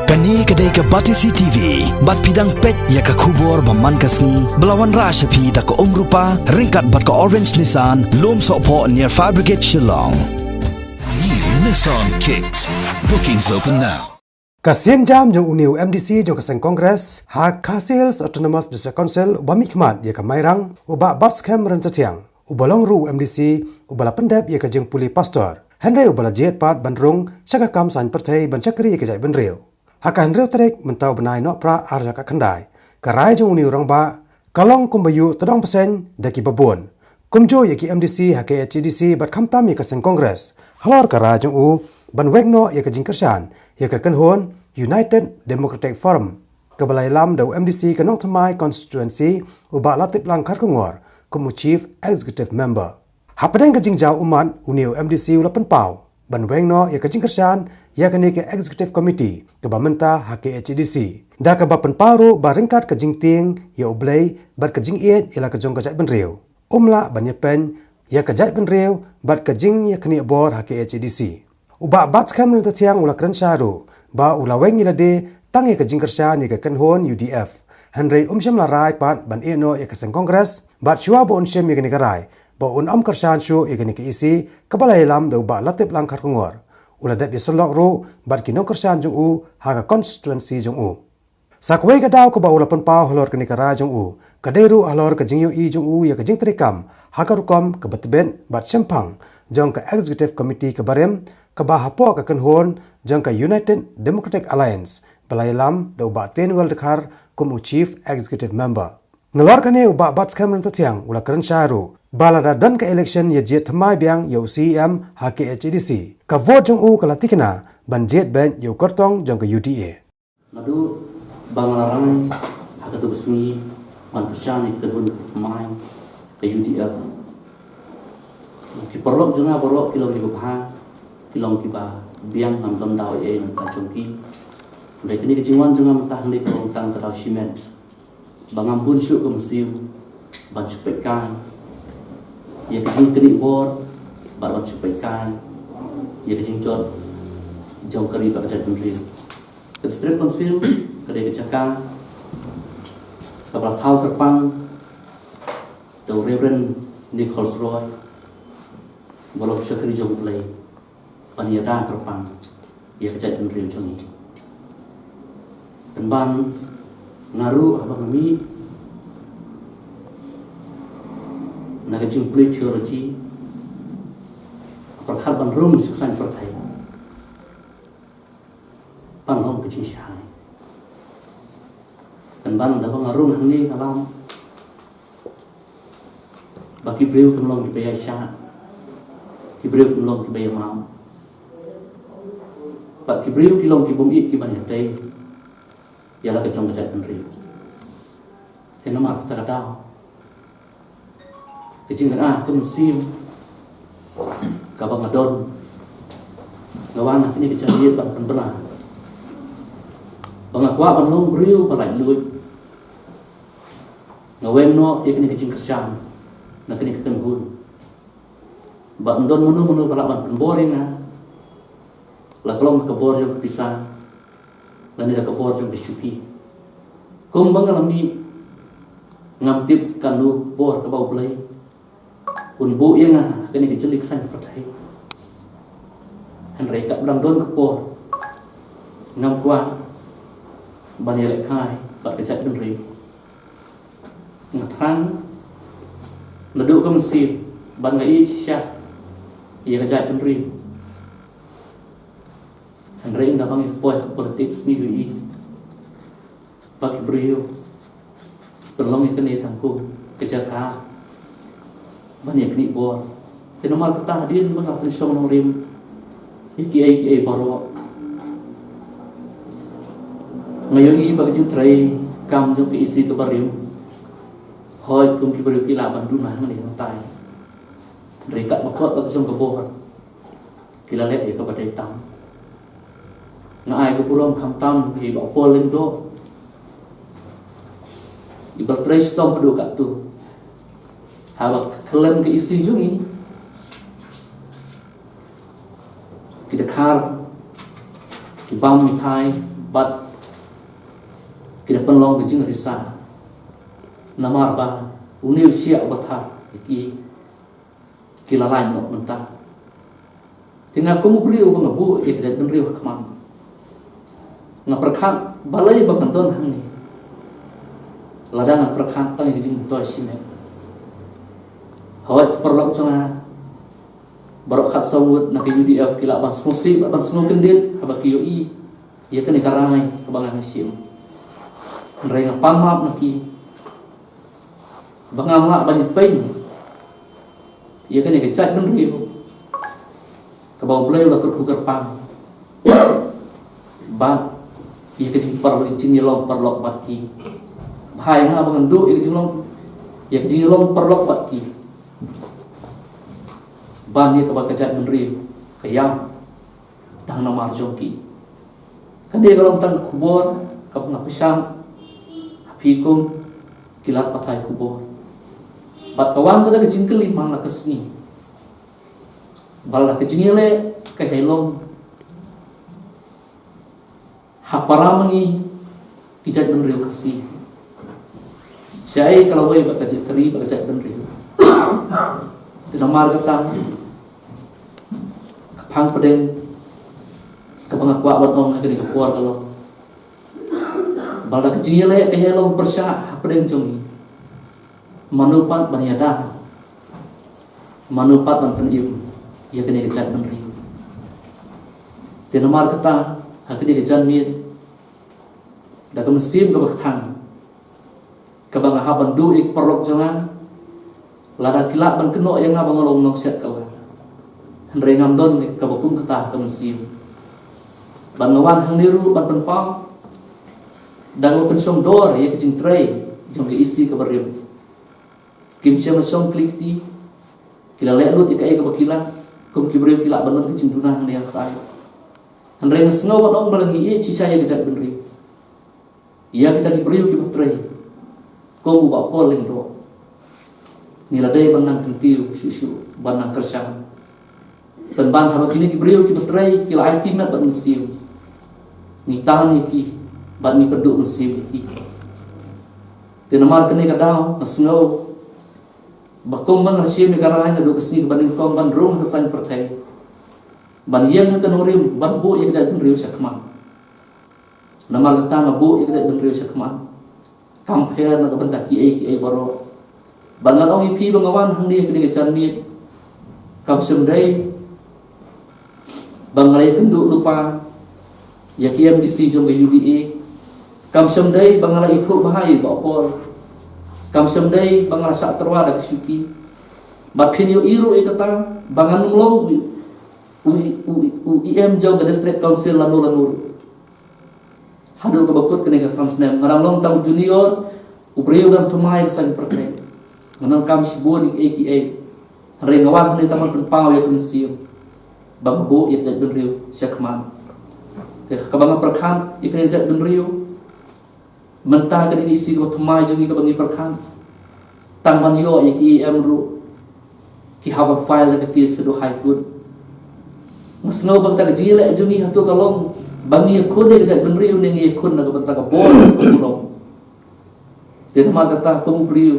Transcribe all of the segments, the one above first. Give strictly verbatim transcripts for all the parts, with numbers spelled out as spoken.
Kane ka dei ka Batesi T V, bad phi dang peit ïa ka khubor ba man ka sngi, ba la wanrah sha phi da ka Umrupa, ryngkat bad ka Orange Nissan, Lumsohphoh near Fire Brigade Shillong. New Nissan Kicks. Bookings open now. Ka sienjam jong une u M D C jong ka seng Congress ha Khasi Hills Autonomous District Council uba mihkhmat ïa ka Mairang, u Bah Batskhem Ryntathiang, uba long ruh u M D C uba la pyndep ïa ka jingpule pastor, hynrei uba la jied pat ban rung sha ka kam saiñ pyrthei ban shakri ïa ka jaitbynriew. Ha ka hynriew tarik mynta u bnai Nohprah ar hajar khatkhyndai, ka rai jong une u rangbah ka long kumba ïuh tdong bseiñ da kiba bun, kumjuh ïa ki M D C ha K H A D C bad khamtam ïa ka seng Congress, halor ka rai jong u ban weng noh ïa ka jingkyrshan ïa ka kynhun United Democratic Forum, kaba la ïalam da u M D C ka Nongthymmai Constituency, u Bah Latiplang Kharkongor, kum u Chief Executive Member. Hapdeng ka jingjaw ummat, une u M D C u la pynpaw ban weng noh ïa ka jingkyrshan ïa kane ka Executive Committee kaba mynta ha K H A D C, da kaba pynpaw ruh ba ryngkat ka jingtieng ïa U Blei bad ka jingïeit ïa la ka jong ka jaitbynriew, um lah ban ïapeiñ ïa ka jaitbynriew bad ka jingïakhnieh bor ha K H A D C. U Bah Batskhem Ryntathiang u la kren shai ruh ba u la weng ïa lade tang ïa ka jingkyrshan ïa ka kynhun U D F, hynrei um shym la rai pat ban ïeh noh ïa ka seng Congress, bad shuwa ba un shim ïa kane ka rai ba un ym kyrshan shuh ïa kane ka E C kaba la ïalam da u Bah Latiplang Kharkongor, u la dep ïasyllok ruh bad ki nongkyrshan jong u ha ka constituency jong u. Sa kawei ka daw kaba u la pynpaw halor kane ka rai jong u ka dei ruh halor ka jingïohi jong u ïa ka jingtreikam ha ka rukom kaba tbit bad shemphang jong ka Executive Committee kaba rim, kaba hapoh ka kynhun jong ka United Democratic Alliance, ba la ïalam da u Bah Teiñwell Dkhar kum u Chief Executive Member. Nalor kane u Bah Batskhem Ryntathiang u la kren shai ruh ba lada don ka election ïa jied thymmai biang ïa u C E M ha K H A D C, ka vote jong u ka la thikna ban jied beit ïa u kyrtong jong ka U D A. Naduh ba nga la rai ha katu ka sngi ban kyrshan ïa ka kynhun thymmai ka U D F, ki paralok jong nga baroh ki long kiba bha, ki long kiba biang, ngam don daw ei ei na ka bynta jong ki. Hynrei kane ka jingwan jong nga mynta hangne ka long tang ka daw shimet ba ngam bun shuh ka mynsiem ban shu peit kai ïa ka jingknieh bor bad ban shu peit kai ïa ka jingjot jong ka ri bad ka jaitbynriew. Ka District Council ka dei ka jaka kaba la thaw kyrpang da u Reverend Nichols Roy, ba long u shakri jong U Blei, ban ïada kyrpang ïa ka jaitbynriew jong ngi. Pynban nga ruh haba nga mih na ka jingpule theology, pyrkhat ban rung sha ka saiñ pyrthei, ban long ka jingshai. Pynban haba nga rung hangne nga lam ba ki briew kim long kiba ïaishah, ki briew kim long kiba ïamap, bad ki briew ki long ki bym ïeit ki ban ïatei ïa la ka jong ka jaitbynriew. Te namar kata ka daw, ka jingdang ah ka mynsiem kaba nga don, nga wan ha kane ka jingïeit ban pynbna ba nga kwah ban long briew ba laitluid. Nga weng noh ïa kane ka jingkyrshan na kane ka kynhun. Ba ym don mano mano ba lah ban pynbor ïa nga, la ka long ka bor jong ka pisa lane la ka bor jong ka shuki. Kumba nga la mih, ngam tip katno ka bor kaba U Blei un buh ïa nga ha kane ka jylliew ka saiñ pyrthei. Hynrei katba dang don ka por, ngam kwah ban ïalehkai bad ka jaitbynriew. Nga thrang naduh ka mynsiem ba nga ïeit shisha ïa ka jaitbynriew. Hynrei ynda ba ngi poi ha politics ngi ïohi ba ki briew pynlong ïa kane tang kum ka jaka ban ïaknieh bor. Te namar kata hadien ba nga pynshong nongrim ïa kiei kiei baroh, nga ïohi ba ka jingtrei kam jong ka E C kaba rim, hooid, kum ki briew ki lah ban duna hangne hangtai, hynrei katba kot la ka jong ka bor, ki la leh ïa kaba dei tam. Nga ai ka burom khamtam ïa i Bah Paul Lyngdoh, iba la trei shitom haduh katto. Haba khlem ka E C jong ngi, ki dkhar, ki bam mithai, Bad ki da pynlong ka jingrisa namar ba une u shiah u bathar ïa ki ki la lait noh mynta. Te nga kum u briew ba nga buh ïa ka jaitbynriew ha khmat, nga pyrkhat balei ba nga don hangne lada nga pyrkhat tang ïa ka jingmyntoi shimet. Hawai ki paralok jong nga baroh khatsaw ngut na ka U D F ki lah ban sngewsih bad ban sngewkyndit haba ki ïohi ïa kane ka rai kaba nga shim. Hynrei nga pan map na ki ba ngam lah ban ïapeiñ ïa kane ka jaitbynriew kaba U Blei u la kyrkhu kyrpang bad ïa ka jingpar-, jingïalong paralok bad ki. Bha ïa nga ba ngan duh ïa ka jinglong, ïa ka jingïalong paralok bad ki, ban ïa kaba ka jaitbynriew ka ïam tang namar jong ki. Kane ka long tang ka khubor kaba nga pyrshang ha phi kum ki lad pathai khubor. Bad ka wan kata ka jingkylli man la ka sngi ba la ka jingïaleh ka hei long ha para ma ngi ki jaitbynriew Khasi. Shaei ka lawei bad ka jait ka ri bad ka jaitbynriew. Te namar kata ka phang pdeng kaba nga kwah ban ong ha kane ka por ka long ba la ka jingïaleh ka hei long pyrshah ha pdeng jong ngi. Mano pat ban ïada, mano pat ban pynim ïa kane ka jaitbynriew. Te namar kata ha kane ka janmiet da ka mynsiem kaba kthang kaba nga hap ban duh ïa ki paralok jong nga, lada ki lah ban kynnoh ïa nga ba nga long nongshet kylla. Hynrei ngam don kaba kum kata ka mynsiem. Ban nga wan hangne ruh ban pynpaw da kaba pynshong dor ïa ka jingtrei jong ka E C kaba rim. Kim shym la shong kli kti, ki la leh lut ïa kaei kaba ki lah, kum ki briew ki lah ban don ka jingduna hangne ha kata. Hynrei nga sngew ban ong ba la ngi ïeit shisha ïa ka jaitbynriew, ïa kita ki briew kiba trei. Kum u Bah Paul Lyngdoh, ngi la dei ban nang kyntiew shuh shuh, ban nang kyrshan. Pynban haba kine ki briew kiba trei ki la aiti met bad mynsiem, ngi tan ïa ki bad ngi pynduh mynsiem ïa ki. Te namar kane ka daw nga sngew ba kum ba nga la shim ïa ka rai naduh ka sngi kaba nyngkong ban rung ha ka saiñ pyrthei, ban ïeng ha ka nongrim, ban buh ïa ka jaitbynriew sha khmat. Namar kata nga buh ïa ka jaitbynriew sha khmat, kam pher na ka bynta kiei kiei baroh. Bad ngan ong ïa phi ba nga wan hangne ha kane ka janmiet kam shym dei ba nga la ïakynduh lypa ïa ki M D C jong ka U D A. Kam shym dei ba nga la ithuh bha ïa Bah Paul. Kam shym dei ba nga la shah tyrwa da ka shuki. Bad phin ïohi ruh ïa kata ba ngan ym long u, u, u, u E M jong ka District Council lano lano ruh. Haduh kaba kut kane ka san snem nga dang long tang u junior, u briew ba dang thymmai ka saiñ pyrthei. Nga donkam shibun ïa kiei kiei. Hynrei nga wan hangne tang ban pynpaw ïa ka mynsiem ba nga buh ïa ka jaitbynriew sha khmat. Te kaba nga pyrkhat ïa kane ka jaitbynriew, mynta kane ka E C kaba thymmai jong ngi kaba ngi pyrkhat, tang ban ïoh ïa ki E M ruh ki hap ban file da ka case haduh High Court. Nga sngew ba kata ka jingïaleh jong ngi hato ka long ba ngi ïakhun ïa ka jaitbynriew ne ngi ïakhun na ka bynta ka bor ka burom. Te namar kata kum u briew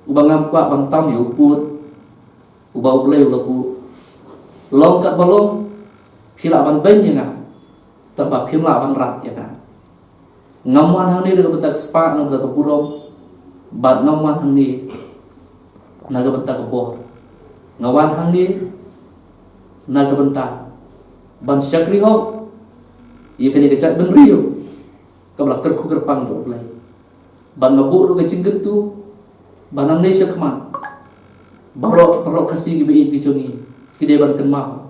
uba ngam kwah ban tam ïa u pud uba U Blei u la buh, long katba long, phi lah ban beiñ ïa nga, tangba phim lah ban rat ïa nga. Ngam wan hangne na ka bynta ka spah, na ka bynta ka burom, bad ngam wan hangne na ka bynta ka bor. Nga wan hangne na ka bynta ban shakri hok ïa kane ka jaitbynriew kaba la kyrkhu kyrpang da U Blei. Bad nga buh ruh ka jingkyntu ba nangne sha khmat, baroh, baroh Khasi kiba ïeit ki jong ngi ki dei ban kynmaw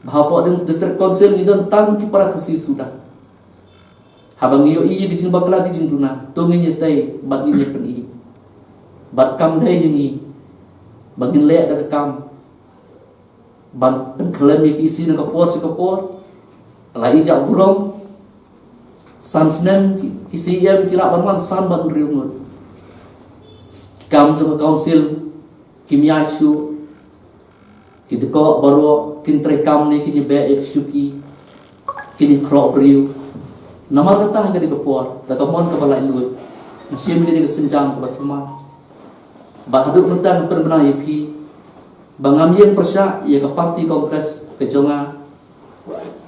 ba hapoh District Council ngi don tang ki para Khasi suda. Haba ngi ïohi ïa ki jingbakla ki jingduna, to ngin ïatei bad ngin ïapyni. Bad kam dei ïa ngi ba ngin leh da ka kam ban pynkhlem ïa ki E C na ka por sha ka por. La i jak burom, san snem ki, ki C E M ki lah ban wan san bad hynriew ngut. Ki kam jong ka council kim ïaid shuh. Ki dkoh baroh kin trei kam ne kin ïabeh ïa ki shuki, kin ïakroh briew. Namar kata ha kane ka por, da ka mon kaba laitluid, nga shim ïa kane ka sienjam kaba thymmai. Bad haduh mynta nga pynbna ïa phi ba ngam ïeng pyrshah ïa ka party Congress ka jong nga,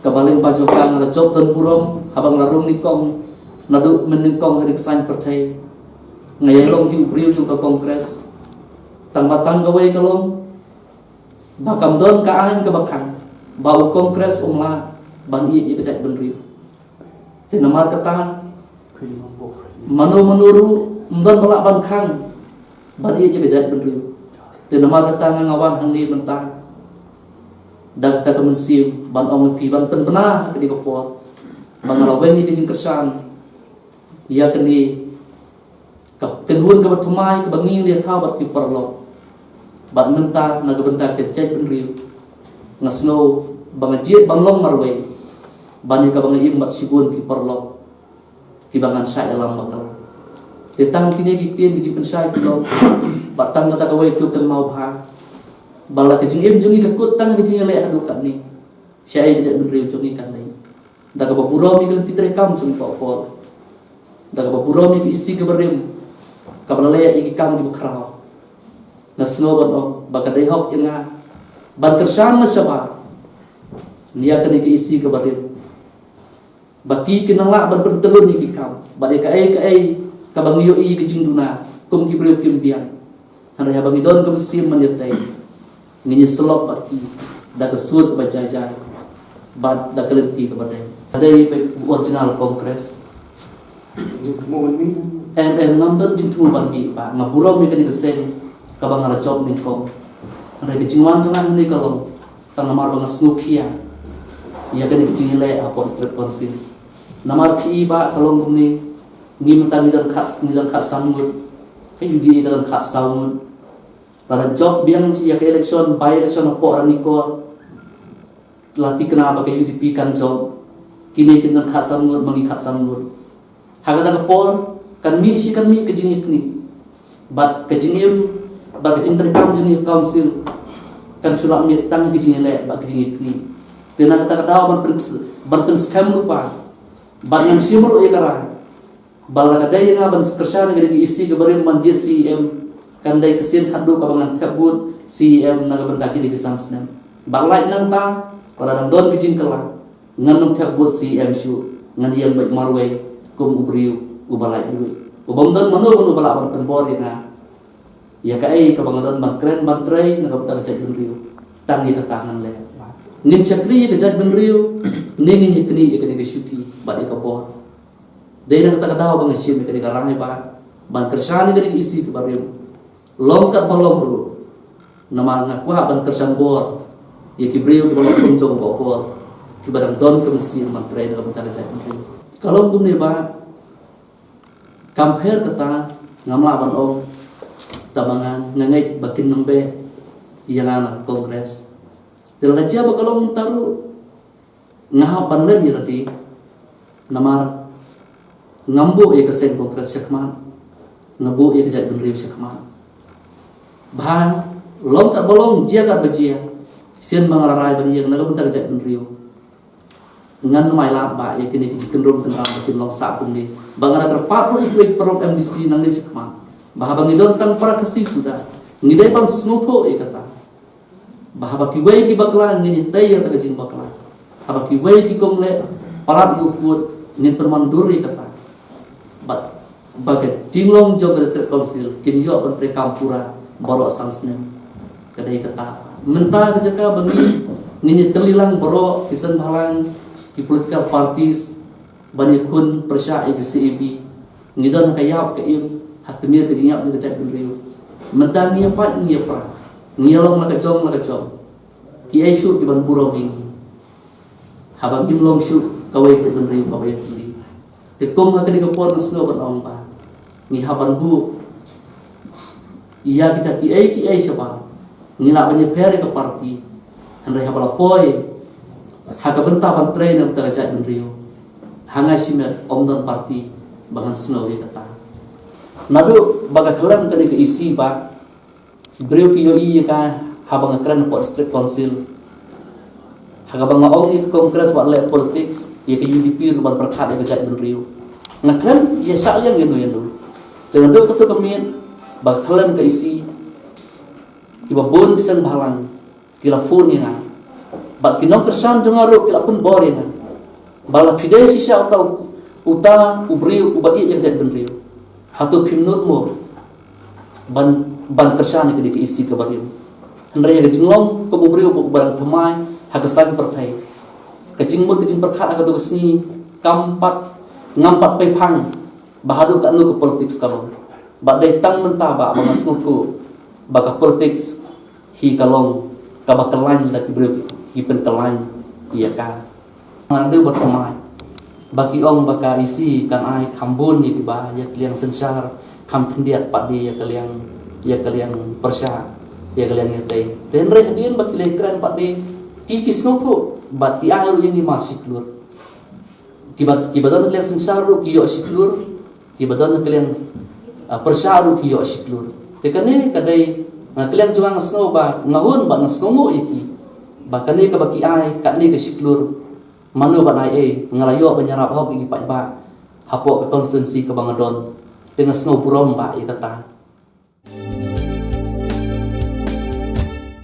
kaba lyngba jong ka nga la jop don burom haba nga la rung nyngkong naduh mynnyngkong ha ri ka saiñ pyrthei. Nga ïalong hi u briew jong ka Congress. Tang ba tang kawei ka long ba kam don ka aiñ kaba khang ba u Congress um lah ban ïeh ïa ka jaitbynriew. Te namar kata, mano mano ruh ym don ba lah ban khang ban ïeh ïa ka jaitbynriew. Te namar kata nga, nga wan hangne mynta da kata ka mynsiem ban ong ïa phi, ban pynbna ha kane ka por ba nga la weng ïa ka jingkyrshan ïa kane ka kynhun kaba thymmai kaba ngi la ïathaw bad ki paralok. Bad mynta na ka bynta ka jaitbynriew, nga sngew ba nga jied ban long marwei ban ïa kaba nga im bad shibun ki paralok kiba ngan shah ïalam bakla. Te tang kine ki ktien ki jingpynshai ki long, bad tang kata kawei ka kynmaw bha ba la ka jingim jong ngi ka kut tang ka jingïaleh haduh katne. Shaei ka jaitbynriew jong ngi kan dei? Da kaba burom ïa ka lynti treikam jong ngi baroh. Da kaba burom ïa ka E C kaba rim kaba la leh ïa ki kam kiba khraw. Nga sngew ban ong ba ka dei hok ïa nga ban kyrshan na shabar ïa kane ka E C kaba rim, ba ki kin nang lah ban pyntyllun ïa ki kam bad ïa kaei kaei kaba ngi ïohi ka jingduna kum ki briew kim biang. Hynrei haba ngi don ka mynsiem ban ïatei, ngin ïasyllok bad ki da ka sur kaba jai jai bad da ka lynti kaba dei. Ka dei ba u original Congress. Em, em, ngam don jingthmu ban mih ba nga burom ïa kane ka seng kaba nga la jop nyngkong. Hynrei ka jingwan jong nga hangne ka long tang namar ba nga sngewkhia ïa kane ka jingïaleh hapoh District Council. Namar phi i ba ka long kumne, ngi mynta ngi don khat, ngi don khat san ngut, ka U D A ka don khat saw ngut. Lada jop biang ïa ka election, by election hapoh Ranikor, la thikna ba ka U D P kan jop. Kine kin don khat san ngut, ma ngi khat san ngut. Ha kata ka por kan mih shi kan mih ka jingïaknieh bad ka jingim bad ka jingtreikam jong ngi ha council kan shu lah mih tang ha ka jingïaleh bad ka jingïaknieh. Te na kata ka daw ban pyn, ban pynskhem lypa bad ngan shim ruh ïa ka rai ba la ka dei ïa nga ban kyrshan ïa ka E C kaba rim ban jied C E M, kan dei ka sien khatduh kaba ngan thep vote C E M na ka bynta kine ki san snem. Bad lait nangta, lada dang don ka jingkylla, ngan ym thep vote C E M shuh, ngan ïeng beit marwei kum u briew uba laitluid, u bym don mano mano ba lah ban pynbor ïa nga ïa kaei kaba nga don ban kren ban trei na ka bynta ka jaitbynriew. Tang ïa kata ngan leh. Ngin shakri ïa ka jaitbynriew ne ngin ïaknieh ïa kane ka shuki bad ïa ka bor? Dei na kata ka daw ba nga shim ïa kane ka rangbah ban kyrshan ïa kane ka E C kaba rim. Long kat ba long ruh, namar nga kwah ban kyrshan bor ïa ki briew kiba long kum jong u Bah Bor, kiba dang don ka mynsiem ban trei na ka bynta ka jaitbynriew. Ka long kumne ba kam pher kata, ngam lah ban ong tang ba nga, nga ngeit ba kin nang beh ïa nga na Congress. Te la ka jia ba ka long kumta ruh, nga hap ban len ïa lade, namar ngam buh ïa ka seng Congress shakhmat, nga buh ïa ka jaitbynriew shakhmat. Bha, long kat ba long, jia kat ba jia, sien ba nga la rai ban ïeng na ka bynta ka jaitbynriew, ngan ym ailad ba ïa kine ki jingkynrum kynram ba kin long sah kumne, ba nga la kyrpad ruh ïa kiwei ki paralok M D C nangne shakhmat ba haba ngi don tang para Khasi suda, ngi dei ban sngewthuh ïa kata. Ba haba kiwei ki bakla ngin ïatei ïa kata ka jingbakla. Haba kiwei ki kynleh palat ïa u pud ngin pynwandur ïa kata. Bad ba ka jinglong jong ka District Council kin ïoh ban treikam pura baroh san snem. Ka dei kata. Mynta ka jaka ba ngi, ngin ïatylli lang baroh ki seng bhalang, ki political parties, ban ïakhun pyrshah ïa ka C A B. Ngi don ha ka ïap ka im, ha tmier ka jingïap jong ka jaitbynriew. Mynta ngi ïapait ngi ïapra, ngi ïalong la ka jong la ka jong. Kiei shuh kiban burom ïa ngi haba ngim long shuh kawei ka jaitbynriew kaba ïatylli? Te kum ha kane ka por nga sngew ban ong ba ngi hap ban buh ïa kita kiei kiei shabar. Ngi lah ban ïapher ïa ka party, hynrei haba la poi ha ka bynta ban trei na ka bynta ka jaitbynriew, ha nga shimet ym don party ba ngan sngew ïa kata. Naduh ba ka khlem kane ka E C ba briew ki ïohi ïa ka haba nga kren hapoh District Council, ha kaba nga ong ïa ka Congress wat leh politics, ïa ka U D P ruh ban pyrkhat ïa ka jaitbynriew. Nga khlem ïa shah liang ïano ïano. Te naduh kato ka miet ba ka khlem ka E C, kiba bun ki seng bhalang ki la phone ïa nga. Bad ki nongkyrshan jong nga ruh ki la pynbor ïa nga. Ba la phi dei shisha uta, uta u briew uba ïeit ïa ka jaitbynriew, hato phim nud mo ban, ban kyrshan ïa ka dei ka E C kaba rim? Hynrei ha ka jinglong kum u briew uba dang thymmai ha ka saiñ pyrthei, ka jingmut ka jingpyrkhat ha kato ka sngi kam pat, ngam pat peiphang ba haduh katno ka politics ka long. Bad dei tang mynta ba, ba nga sngewthuh ba ka politics hi ka long kaba kyllain, la ki briew ki pynkyllain ïa ka. Nga dei ba thymmai ba ki ong ba ka E C kan ai kham bun ïa kiba, ïa ka liang synshar, kham khyndiat pat de ïa ka liang, ïa ka liang pyrshah, ïa ka liang ïatei. Te hynrei hadien ba ki leh kren pat de, ki, ki sngewthuh bad ki ai ruh ïa ngi mar shi klur. Kiba, kiba don ha ka liang synshar ruh ki ïoh shi klur, kiba don ha ka liang, ah, pyrshah ruh ki ïoh shi klur. Te kane ka dei, ah, ka liang jong nga, nga sngew ba nga hun bad nga sngewnguh ïa ki. Ba kane kaba ki ai, kane ka shi klur, mano ban ai ei, nga la ïoh ban ïarap hok ïa ki paidbah hapoh ka constituency kaba nga don. Te nga sngew burom ba ïa kata.